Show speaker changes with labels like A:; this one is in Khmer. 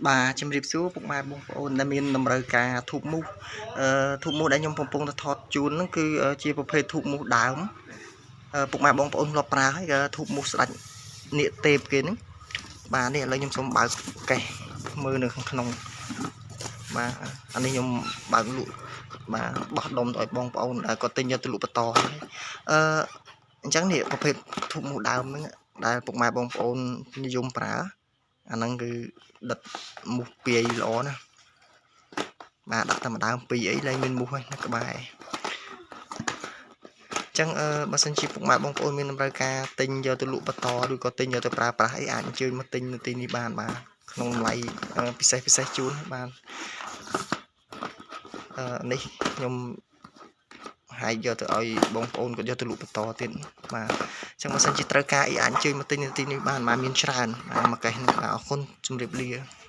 A: បាទជំរាបសួរពុកម៉ែបងប្អូនដែលមានតម្រូវការធូបមូសធូបមូសដែលខ្ញុំកំពុងតែថតជូនហ្នឹងគឺជាប្រភេទធូបមូសដើមពុកម៉ែបងប្អូនធ្លាប់ប្រើហើយក៏ធូបមូសស្ដេចនាគទេពគេហ្នឹងបាទនេះឥឡូវខ្ញុំសូមបើកកេះមើលនៅខាងក្នុងបាទអានេះខ្ញុំបើកលក់បាទបោះដុំទៅឲ្យបងប្អូនដែលគាត់ទិញយកទៅលក់បន្តហើយអញ្ចឹងនេះប្រភេទធូបមូសដើមហ្នឹងដែលពុកម៉ែបងប្អូននិយមប្រើអាហ្នឹងគឺដិតមូសពាយល្អណាស់បាទដាក់តែម្ដើមពីរអីលែងមានមូសហើយនៅក្បែរអញ្ចឹងអឺបើសិនជាពុកម៉ែបងប្អូនមានតម្រូវការទិញយកទៅលក់បន្តឬក៏ទិញយកទៅប្រើប្រាស់អីអាចអញ្ជើញមកទិញនៅទីនេះបានបាទក្នុងតម្លៃពិសេសពិសេសជូនបាទអឺនេះខ្ញុំហែកយកទៅឲ្យបងប្អូនគាត់យកទៅលក់បន្តទៀតបាទអញ្ចឹងបើសិនជាត្រូវការអីអាចអញ្ជើញមកទិញនៅទីនេះបានបាទមានច្រើនបាទមកកេះនេះបាទអរគុណជម្រាបលា។